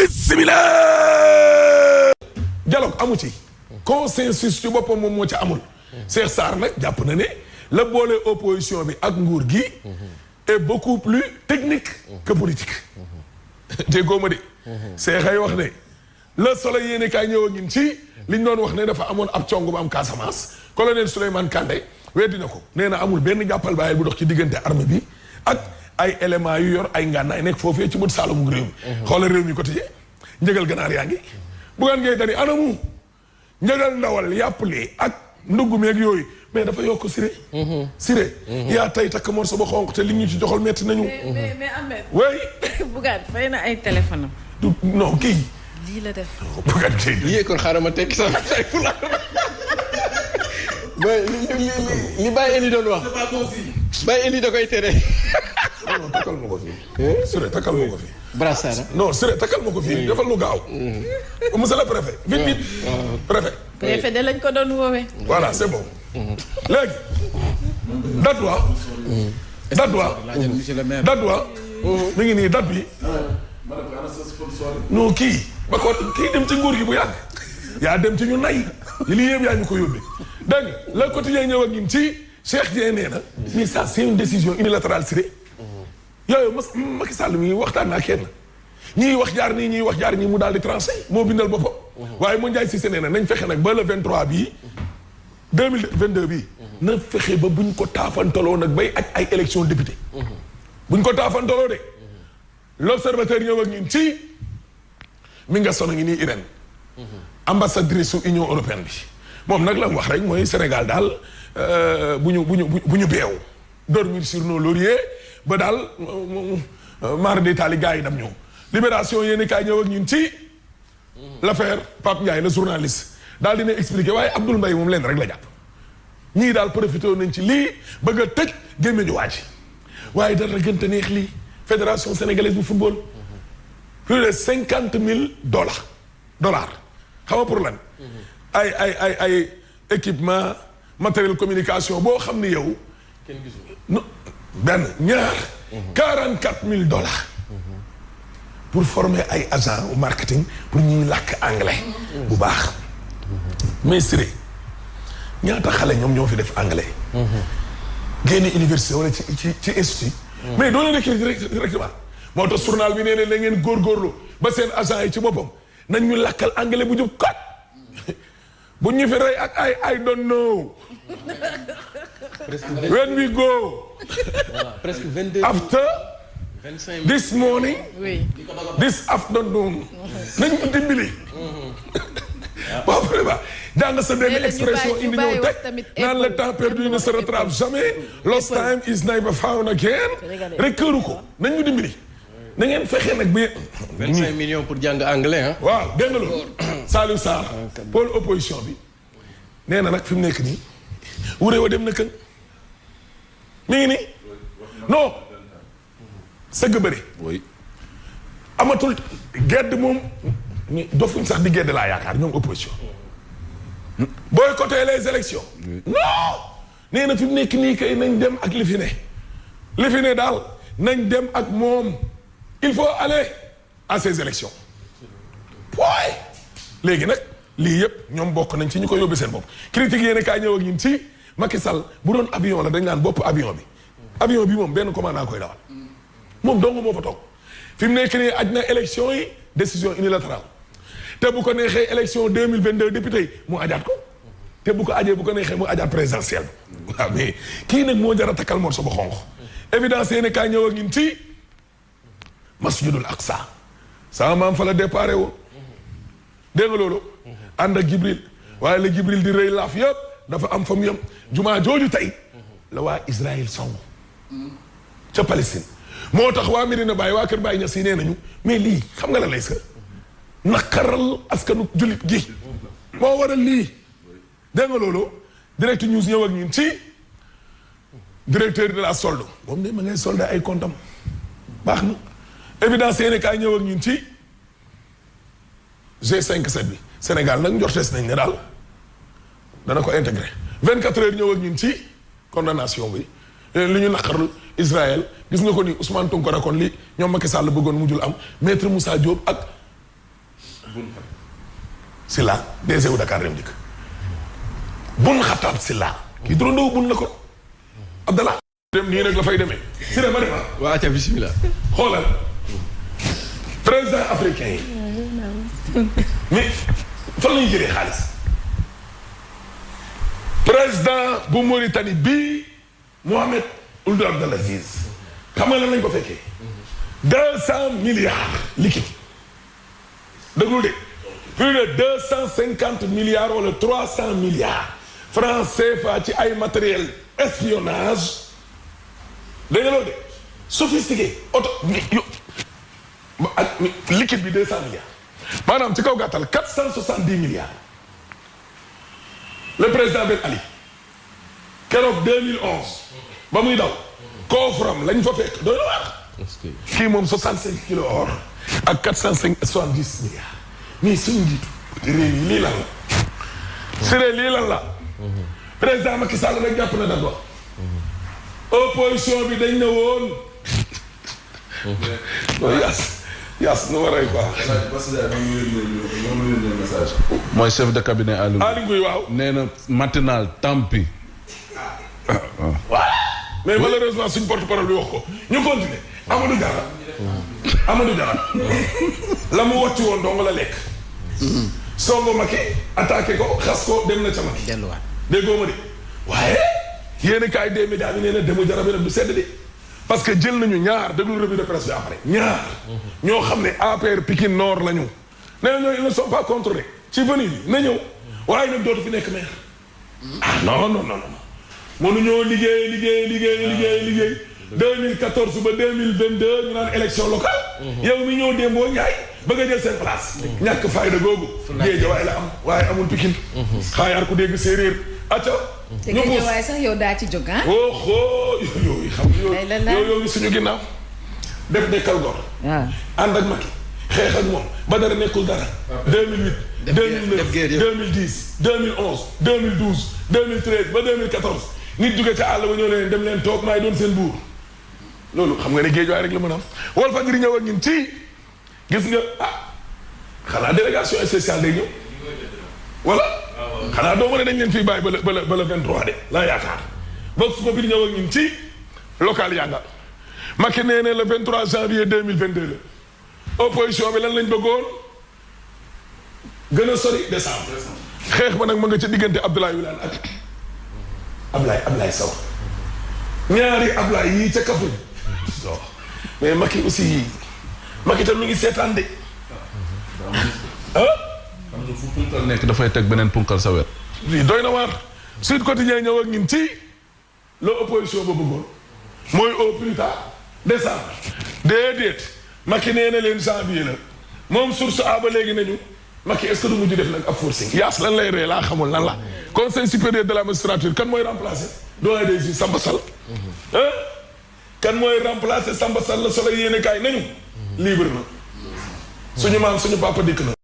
bismillah. dialogue amu ci. consensus ci boppam moom moo ci amul. Cheikh Sarr nag jàpp na ne la boole opposition bi ak nguur gi. est beaucoup plus technique que politique. déggoo ma de. Cheikh ay wax ne Le Soleil yéene kaay ñëw ak ñun ci liñ doon wax ne dafa amoon ab cong bu am Casamance colonel Souleymane Kandé weddi na ko nee na amul benn jàppal bàyyil bu dox ci diggante armée bi ak ay éléments yu yor ay ngànnaay nekk foofee ci bët Saalum réew mi. xoolal réew mi quotidien njëgal ganaar yaa ngi. Bougane Gueye Dany anamu njëgal ndawal yàppale ak ndugg meeg yooyu mais dafa yokk Siré. Siré. yaa tey takk morso ba xonq te li ñu ci joxal metti nañu. mais Ahmed. oui. Bougane fay na ay téléphone am. du non kii. lii la def. Bougane Gueye. yéen kon xaaral ma tekki sax say fula. li Baye Eli doon wax. Baye Eli da koy tere. non takkal ma ko fii. Siré takkal ma ko fii. Brassard. non Siré takkal ma ko fii defal lu gaaw. monsieur le préfet. vite vite. préfet. préfet de lañ ko doon woowee. voilà c'est bon. léegi. date wa. date wa. date wa. mi ngi nii date bi. non kii. ba ko kii dem ci nguur gi bu yàgg. yaa dem ci ñu nay. lii yëpp yaa ñu ko yóbbee. dégg nga le quotidien ñëw ak ñun ci Cheikh Dieng nee na. mais ça c'est une décision unilatérale Siré. yooyu Macky Sall mi waxtaan naa kenn. ñii wax jaar nii ñii wax jaar ñii mu daal di tranché moo bindal boppam. waaye mu Ndiaye Cissé nee na nañ fexe nag ba le 23 bii 2022 bii. na fexe ba buñ ko taafantaloo nag bay aj ay élection député. buñ ko taafantaloo de. l'observateur ñëw ak ñun ci mi nga sono ngi nii Irène. ambassadrice su Union européenne bi. moom nag la mu wax rek mooy Sénégal daal bu ñu beew dormir sur nos lauriers ba daal maar d'Italie gars yi dam ñëw. Libération yéen kaay ñëw ak ñun ci l'affaire Pape Ndiaye le journaliste daal dina expliquer waaye Abdoul Mbaye moom leen rek la jàpp ñii daal profité nañ ci lii bëgg a tëj gémmeñu waa ji waaye dara gën a neex lii fédération sénégalaise bu football plus de $50,000 xam nga pour lan ay équipement matériel communication boo xam ni yow benn ñaar $44,000 pour former ay agent au marketing pour ñuy làkk anglais bu baax mais Siré ñaata xale ñoom ñoo fi def anglais génne université wala ci institut mais doo leen recruter directement moo tax journal bi nee ne la ngeen góorgóorlu ba seen agent yi ci boppam nañ ñu làkkal anglais bu jub kat bu ñu fi rey ak I don't know when we go presque 22 after this morning this afternoon nañ ko dimbali waaw vraiment jàng sa benn expression indi ñëw teg naan le temps perdu ne se rattrape jamais lost time is never found again rek këru ko nañ ñu dimbali na ngeen fexe nag bi 25 millions pour jàng anglais ah. waaw dégg nga loolu Saliou Sarr pôle opposition bi nee na nag fi mu nekk nii wuré wa dem na kën mi ngi nii non sëgg bëri amatul gedd moom dofuñ sax di gedd laa yaakaar ñoom opposition boycotter les élections non nee na fi mu nekk nii kay nañ dem ak li fi ne daal nañ dem ak moom il faut aller à ces élections waaye léegi nag lii yëpp ñoom bokk nañ ci ñu ko yóbbee seen bopp critique yéen kaay ñëw ak ñun ci Macky Sall bu doon avion la dañ naan bopp avion bi moom benn commandant koy dawal moom dong moo fa toog fi mu nekk nii aj na élection yi décision unilatérale te bu ko neexee élection 2022 député yi mu ajaat ko te bu ko ajee bu ko neexee mu ajaat présidentielle waaw mais kii nag moo jar a takkal morso ba xonq évidence yéen kaay ñëw ak ñun ci Masjidul Aqsa sama maam fa la déparé woon dégg nga loolu ànd ak Jibril waaye la Jibril di rëy laaf yëpp dafa am fa mu yem jumaa jooju tey la waa Israël song ca Palestine moo tax waa Medina Baye waa Kër Baye Niass yi nee nañu mais lii xam nga la lay sër naqaral askanu jullit gi moo waral lii dégg nga loolu direct news ñëw ak ñun ci directeur de la solde moom de ma ngay solde ay comptam baax na évidence yéene kaay ñëw ak ñun ci G5-7 bi Sénégal nag njortees nañ ne daal dana ko intégré 24 heures ñëw ak ñun ci condamnation bi li ñu naqarlu Israël gis nga ko ni Ousmane Tounkara kon li ñoom Macky Sall bëggoon mujjul am maître Moussa Diop ak Silla DG wu Dakar dem dikk Bun Xataab Silla kii turandoo bun la ko Abdallah dem nii nag la fay demee si ma defa waa ca bismillah xoolal président africain yi mais fan lañu jëlee xaalis président bu Mauritanie bii Mohamed Ould Abdel Aziz xam nga lan lañ ko fekkee 200 milliards liquide déglu de plus de 250 milliards wala 300 milliards francs CFA ci ay matériel espionnage dégg nga loolu de sophistiqué oto ak liquide bi 200 milliards maanaam ci kaw gàttal 470 milliards le président Ben Ali keroog 2011 ba muy daw coffre-am lañ fa fekk doy na waar kii moom 65 kilos or ak 470 milliards mais suñu njiitu réew yi lii lan la siree lii lan la président Macky Sall rek jàpp na d'abord opposition bi dañ ne woon Yaas nu waray quoi. mooy chef de cabinet Aly Ngouille waaw. nee na matinal tant pis. mais malheureusement suñ porte-parole bi wax ko ñu continuer Amadou Diarra la mu wàcc woon dong la lekk. songo Macky attaqué ko xas ko dem na ca Macky. delluwaat déggoo ma de waaye yéen kaay des médias bi nee na demu jara bi nag du sedd de. parce que jël nañu ñaar déglu revue de presse bi après ñaar ñoo xam ne APR Pikine Nord la ñu nee na ñoo ils ne sont pas contrôlés ci venue bi na ñëw waaye nag dootu fi nekk maire ah non mënuñoo liggéey 2014 ba 2022 ñu naan élection locale yow mi ñëw démboo ñaay bëgg a jël seen place ñàkk fayda googu Géejawaay la am waaye amul Pikine xaayaar ku dégg séeréer acca te Géejawaay sax yow daa ci jóg ah. yooyu xam nga yooyu suñu ginnaaw def dekkal gor. waaw ànd ak Macky xeex ak moom ba dara nekkul dara. 2008. 2009 2010 2011 2012 2013 ba 2014 nit jóge ca àll ba ñëw leen dem leen toog maay doon seen buur loolu xam nga ne Géejawaay rek la mën a am Walfadjri ñëw ak ñun ci gis nga xanaa délégation spéciale day ñëw wala. xanaa doo ma ne dañ leen fii bàyyi ba le 23 de laa yaakaar boog su ma biir ñëw ak ñun ci local yànga Macky nee ne le 23 janvier 2022 la opposition bi lan lañ bëggoon gën a sori décembre xeex ba nag ma nga ca diggante Abdoulaye Wilane ak Ablaye Sow ñaari Ablaye yii ca kafuñ mais Macky aussi Macky tam mi ngi seetaan de fu punkal nekk dafay teg beneen punkal sa wet. lii doy na waar Sud Quotidien ñëw ak ñun ci la opposition ba bëggoon mooy au plus tard décembre déedéet Macky nee na leen janvier la moom source a ba léegi nañu Macky est-ce que du mujj def nag ab forcing yaas lan lay ree laa xamul lan la conseil supérieur de la magistrature kan mooy remplacer doyen des juges Samba Sall kan mooy remplacer Samba Sall la solo yéene kaay nañu libre na suñu maam suñu papa dikk na